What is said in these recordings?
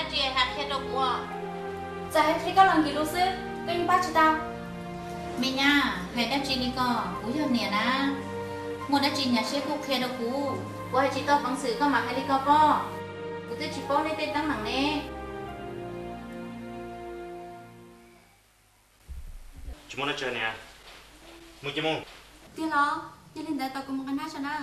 Tsis hais qhia rau kuv. Txawm hais qhia koj los nkis lus xwb, koj yeej pab tsis tau. Me nyab, hais dab tsi li ko, kuv yog niam na. Muaj dab tsi nyav siab kuj qhia rau kuv. Kuv hais tsis tau peev xwm koj mam hais li ko pob. Kuv twb tsis paub nej tej teeb meem ne. Tsis muaj dab tsi niam, mus ces mus. Tiag los? Yog li ntawd tos kuv mus nqa nab tso na.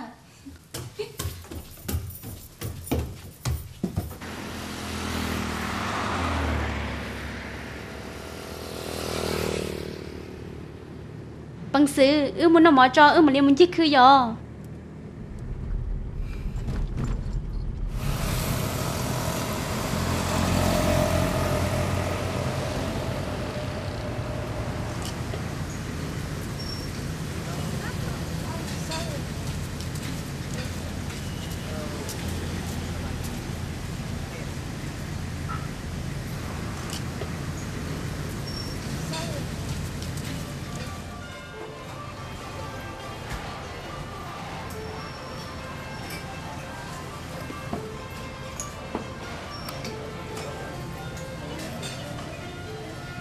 Peev xwm, wb mus noj mov tso, wb mam li mus ncig khw yos.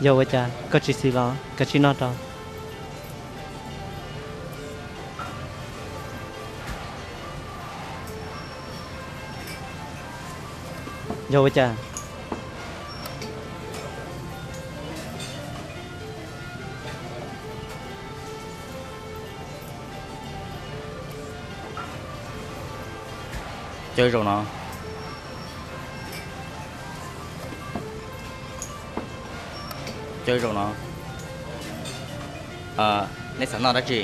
Yog ua cas koj tsis xis los kav tsij noj rau. Yog ua cas? Cov zaum no, cov zaum no, neb xav noj dab tsi?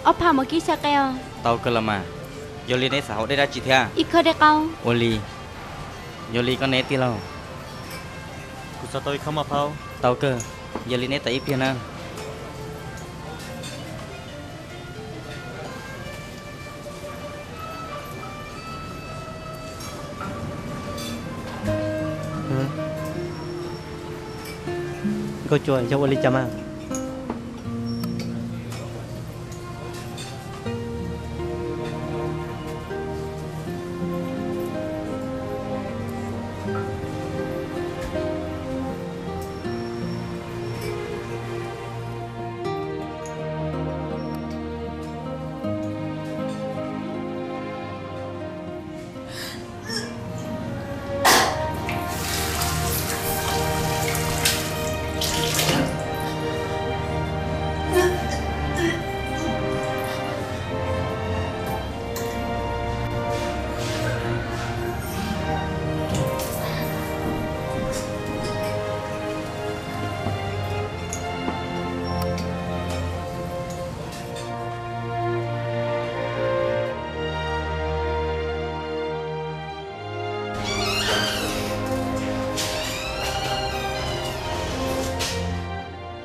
Ob phaj mov kib xya qe os. Tau kawg los mas. Yog li neb xav haus dej dab tsi thiab? Ib khob dej qaub. Ua li. Yog li koj ne tij laug? Kuv xav tau ib khob maj phaub. Tau kawg. Yog li neb tos ib pliag na. Nkauj Cua, yog ua li cas mas?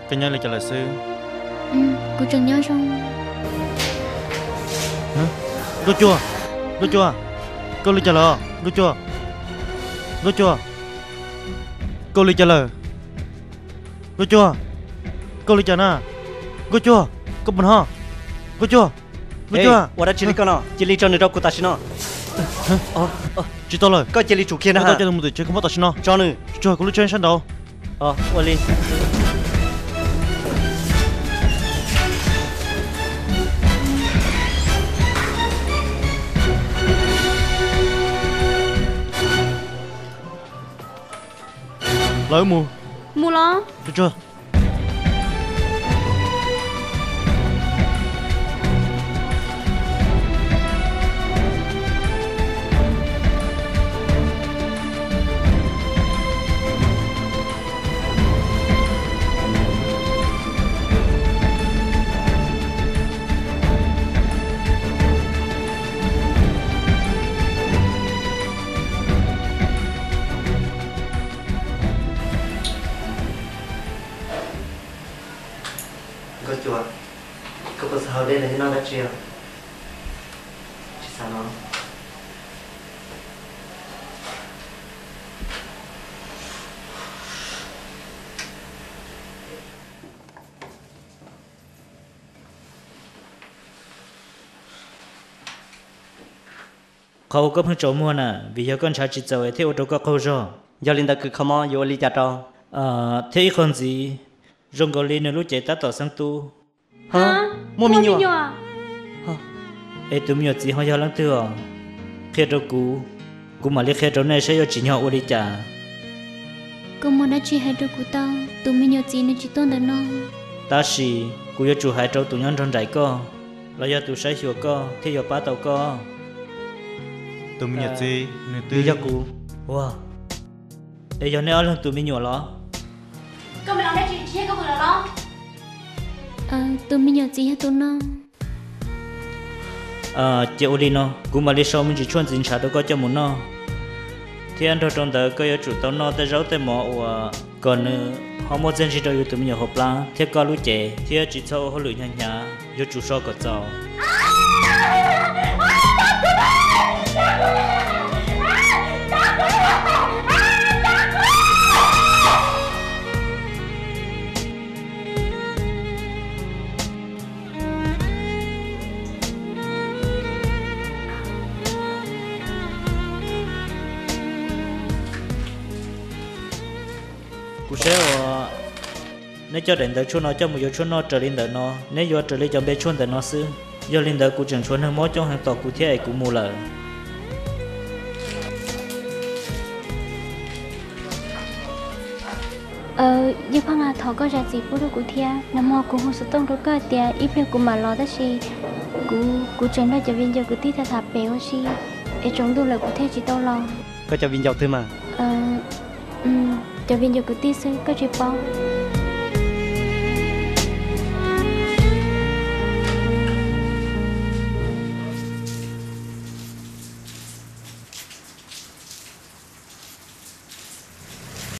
Koj nyob li cas lawm xwb? Kuv tseem nyob zoo. Nkauj Cua, Nkauj Cua, koj li cas lawm? Nkauj Cua, Nkauj Cua, koj li cas lawm? Nkauj Cua, koj li cas na? Nkauj Cua, koj puas hnov? Nkauj Cua, Nkauj Cua. Ua dab tsi li koj no? Cia li tso nws rau kuv tam sim no. Tsis tau lawm. Koj cia li tsum kiag na. Tau coj nws mus tom tsev kho mob tam sim no. Tso nws. Tsuag kuv lub tsheb sab nraud. Ua li. Los wb mus. Mus los. Tsuag tsuag. Nkauj Cua, koj puas xav haus dej los yog noj dab tsi os? Tsis xav no. Qhov uas koj pheej tsaus muag na, vim yog koj ntshav tsis txaus es thiaj ua rau koj qaug zog. Yog li ntawd Kws Kho Mob yuav ua li cas rau? Thiab ib qho ntxiv, zoo nkaus li nws lub cev tab tom xeeb tub. Muaj me nyuam? Es tus me nyuam txiv ho yog leej twg os? Qhia rau kuv, kuv mam li qhia rau nej saib yuav tsim nyog ua li cas. Koj muaj dab tsi hais rau kuv tau? Tus me nyuam txiv nws tsis tuaj ntawm no. Tab sis kuv yuav tsum hais rau tus nyob nrog nraim koj, los yog tus saib xyuas koj thiaj yuav pab tau koj. Tus me nyuam txiv nws twb yog kuv. Ua, es yog nej ob leeg tus me nyuam los? Koj me los dab tsi tsis yog koj hwm los los? Tus me nyuam txiv yog tus no. Cia ua li no, kuv mam li sau me ntsis tshuaj ntxiv ntshav rau koj coj mus noj, thiab nrog rau ntawd koj yuav tsum tau noj tej zaub tej mov uas kom nws ho muaj txiaj ntsig rau yus tus me nyuam hauv plab thiab koj lub cev, thiab tsis txhob ua hauj lwm hnyav hnyav, yuav tsum so kom txaus. Kuv saib uas neb coj daim ntawv tshuaj no coj mus yuav tshuaj noj raws li ntawm no, neb yuav raws li cov npe tshuaj ntawm no xwb. Yog li ntawd kuv tseem tshuav neeg mob coob heev tos kuv thiab es kuv mus lawm. Yawg Pheej, thov koj zam txim pub rau kuv thiab. Nag hmo kuv hu xov tooj rau koj tias ib pliag kuv mam los tab sis kuv tseem nrog cov viv ncaus kwv tij tham tham pem ua si es tsaus ntuj lawm kuv thiaj tsis tau los. Koj cov viv ncaus twg mas? Cov viv ncaus kwv tij xwb koj tsis paub.